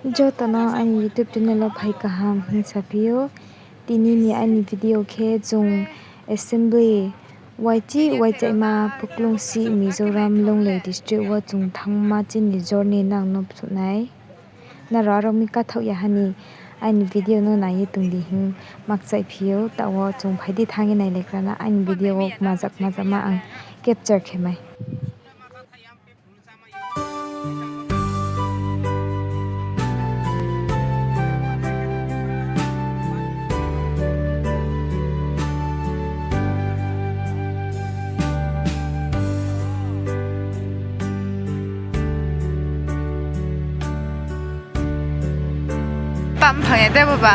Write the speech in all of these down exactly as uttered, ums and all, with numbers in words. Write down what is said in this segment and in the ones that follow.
Joto no aini YouTube channel wo phai kaham hing saphi ou. Tini ni aini video khe chung assembly waichi waichaima Puklungsi Mizoram Lunglei district wo chung thanngma chini journey nang no phnuh nai. Nrao aro mi kathaoh ya ha ni aini video no nai ye tong di hing makchai phi ou. Taoh wo chung phai di thanng ye nailai kra na aini video wo kmaja kmajama ang capture khe mai. Pam phang ya de bo ba?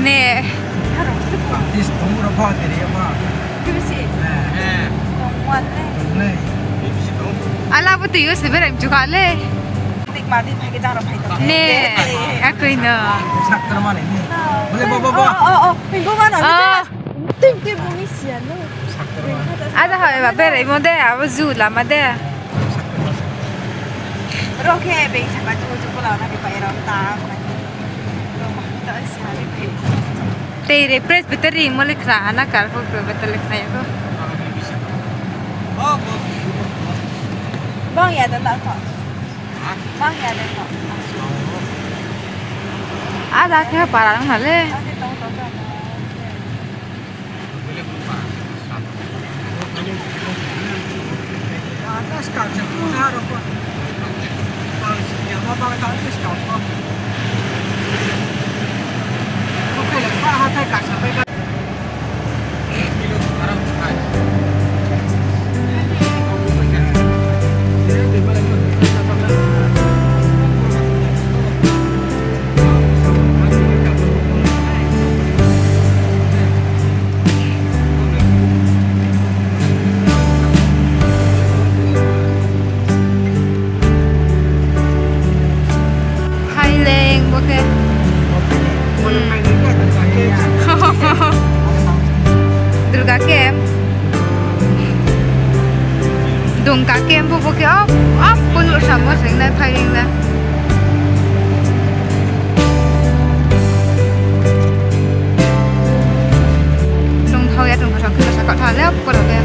Ne. Ala bo tui yo se berai mchu kha le. Ne, akoi no. Ada hoi ba beraimo de, abo ju lama de. Ro khe beng saka chu chu pula na bi pai ro ta. Tei re Presbytery mo le khna ha na, kar pho Presbytery le khna ya pho. Bang ya da na pho. Bang ya da pho. Ada khe para nang na le. Phaileng bo khe. Durga camp. Dungka camp bo, bo khe, o, o, pun lo samo sing nai phaileng na. Tongthao ya, tongthao, tongthao, tongthao, tongthao, le, poro le.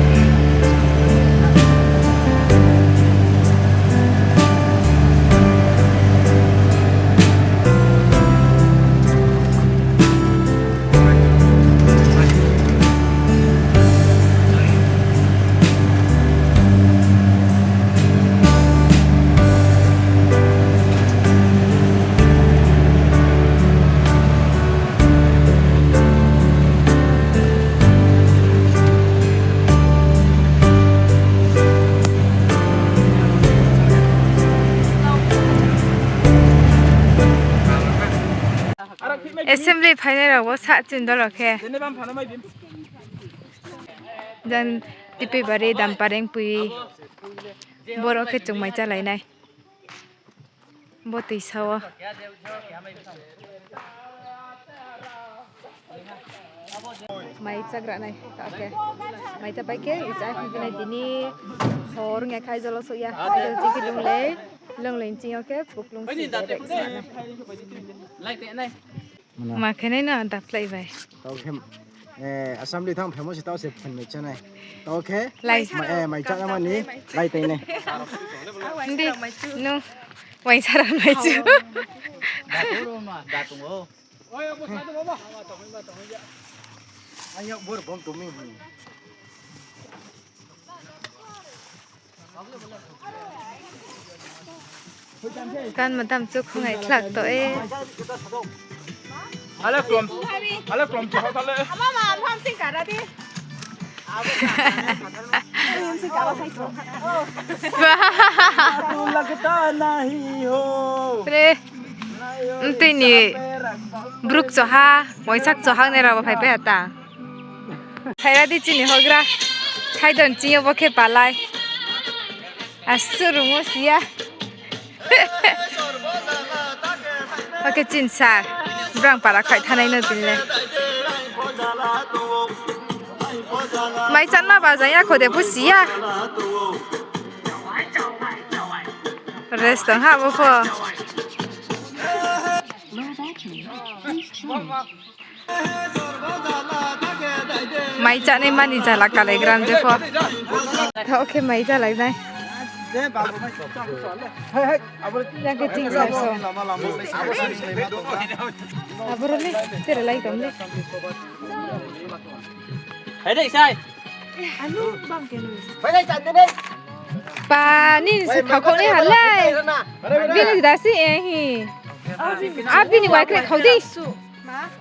Assembly phainai rao wo sa chini dolo khe. Jang Tipibari, Dampareng pui. Boro khe chung mai chálai nai. Bo tuisa wo. Mai chágra nai, ta khe. Mai chápai khe, icha hing nai tini hor nge khai jolo souh ya. Jolo chini khe Lunglei, Lunglei chini yo khe Puklungsi direct sa nai. Ma khe nai no daplai bai. Tao khe, eh, assembly thanng phaimo se tao se phan mai chá nai. Tao khe, lai. Ma, eh, mai chá nai mani, lai tei nai. Hindi, no, waisara mai chu. Ang yak bor bom tongmi hwn. Kan madam chu khungai thlak to e. Ale from, ale from si hothale. Ama ma, ama sing kara di. Pre. Mtui ni bruk choha, moisak choha ni rao bo phaipai ha ta. Saira di chini hogra. Thaidon chini bo khe palai. Asuh rumo siya. Oke, chinsa. Brang para khai thanai no tin le. Mai chanma ba jaya kho de busiya. Rest tong ha bo pho. Mai chánai mani jala kalai gram je pho. Thaoh khe mai jalai nai. Yang khe ching sa so. Aboro le, tere lai tong le. Hai dei sai. Pa, nini se thaoh kho ni halai. Bini da si, eh, hi. A, bini wai kre khau di.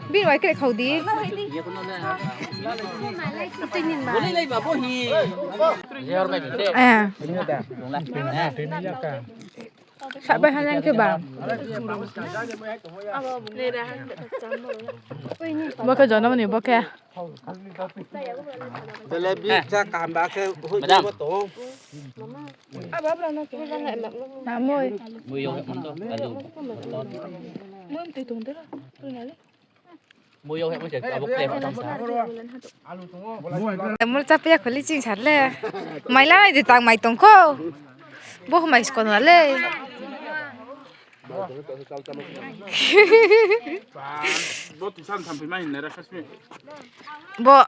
Bini wai kre khau di. Eh. Sabai halang khe ba. Bo khe jonom ni bo khe. Jalebi cha kaham ba khe hui bo tong. Namoi. Mui yo hek mon to, alu. Mui tui tong de la, tui na le. Mui yo hek mon se, abo kle ma tang sa. Mul chapia kholi ching sa le. Mai la nai de tang mai tong kho. Bo mai skon na le. Bo tisa thangphoi mai hinna ra khasmi. Bo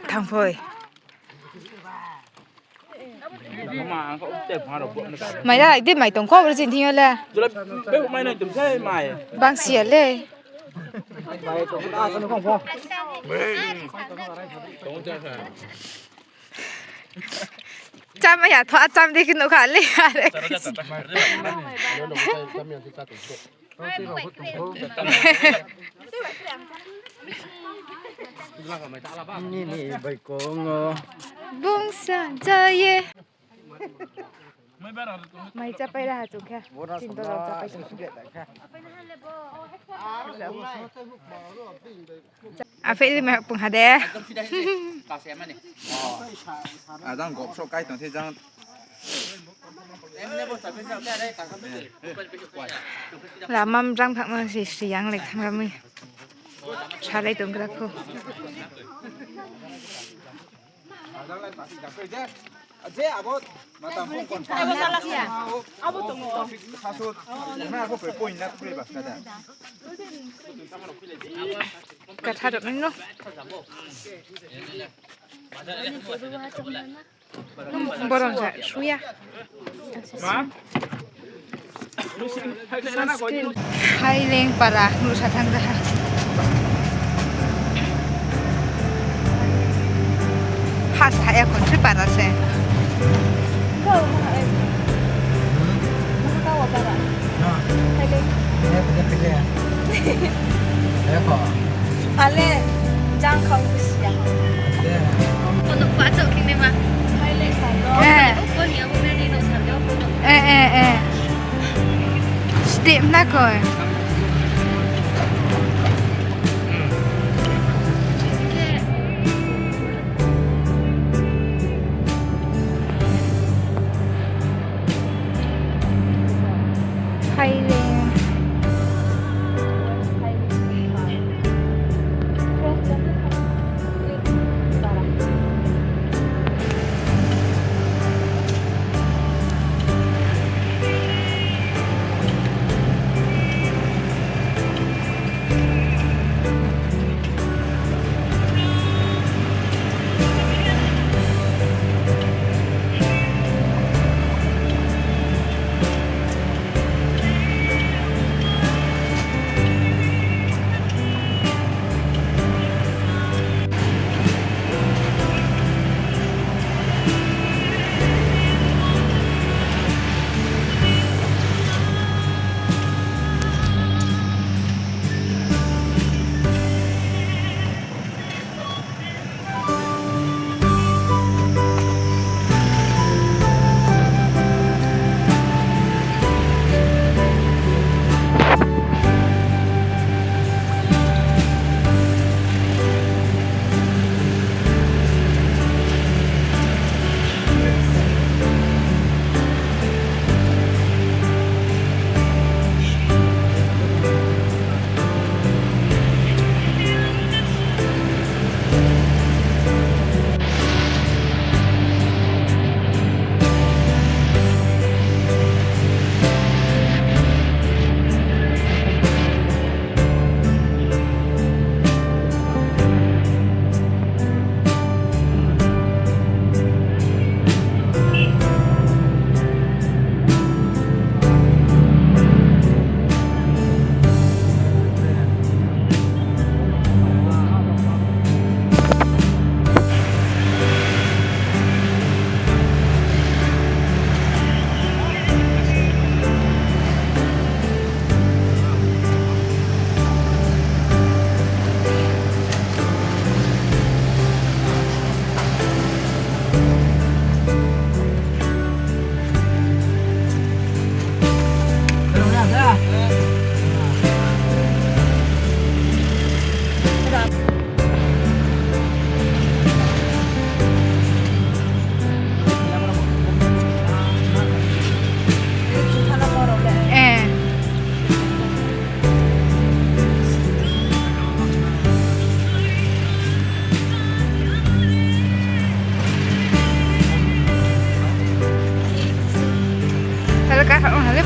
thangphoi. Mai la di mai tong kho, bro, jing thing yo le. Bang si ya le. Cham ya tho, a cham di khe nuh kha le, are. Nini bai kong o. Bung sa ja ye. Mai chapai ra ha chung khe. Tin to rao chapai chung khe. Apheh li mai pung ha de. Ajang gop so kai tong se jang. Lama mrang phakma si si yang le thanng ra mi. Salai tong gra kho. Katha rok no. Borom sa suya. Sunscreen. Haileng para nuhsa thanng da ha. Ha sa ya kon se para se. Ale, jang khau bisi ya. Kono pa chok kini ma. Eh. Ko ni abo meri no sa do. Eh, eh, eh. Step na koi. Thailand.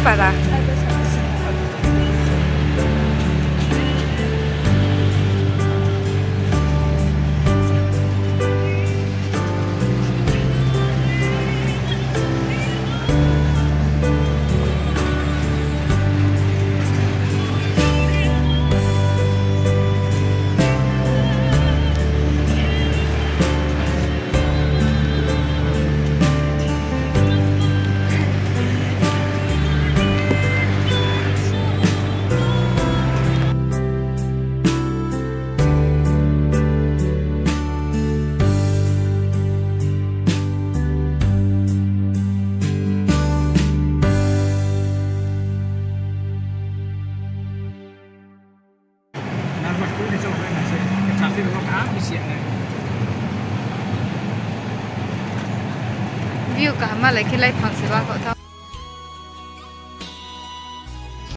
Para. View kaham ma lai khe lai phang se ba kho tha.